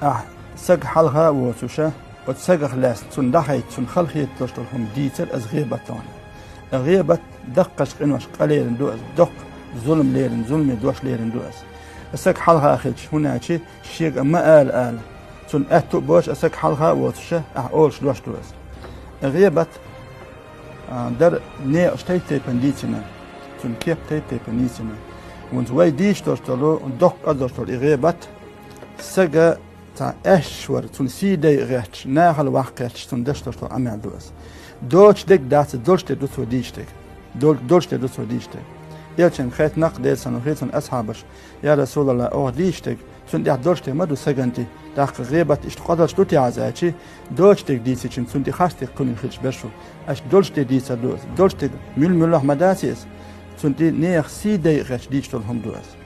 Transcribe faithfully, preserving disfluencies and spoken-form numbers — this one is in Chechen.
Ахь саг хьалха а воцуша, оцу сагах лаьцна цунна дӀахайта, цунна халахеташ долу хӀума дийцар аса гӀийбат тохна. ГӀийбат даккхаш къинош къа лерина ду аса, доккха зулам лерина, зуламе дош лерина ду аса. Аса саг хьалха хилча, хӀунда аьлча шега ма ала ала, цунна аьтту а боцуш, аса саг хьалха а воцуша, ахь олуш дош ду аса. ГӀийбат а, дар некъаш тайп-тайпана дийцина, цунна кеп тайп-тайпана дийцина. ХӀунца вай дийцаш долуш долу, доккха къа долуш долу и гӀийбат, сага цхьа аьшпаш вара, цунна сий дайа гӀерташ, нахала ваккха гӀерташ, цунна деш долуш долу Ӏамал ду аса. Доцуш дерг дац, долуш дерг ду цо дийцаш дерг. Дол-, долуш дерг ду цо дийцаш дерг. Элчанга хаьттина нах, Делан салам хуьлда цунна, асхьабаш: «Я Расулаллах, оха дийцаш дерг, цунна тӀехь долуш дерг ма ду сагана тӀе, тӀаккха гӀийбат иштта къа долуш ду техьа аса?» аьлча, доцуш дерг дийцича, цунна тӀе харц дерг кхуьниг хилча берш ву. Аса долуш дерг дийцар ду аса. Долуш дерг муьлха-муьлхха ма дац аса. Цунна тӀе нехан сий дайа гӀерташ дийцаш долу хӀума ду аса.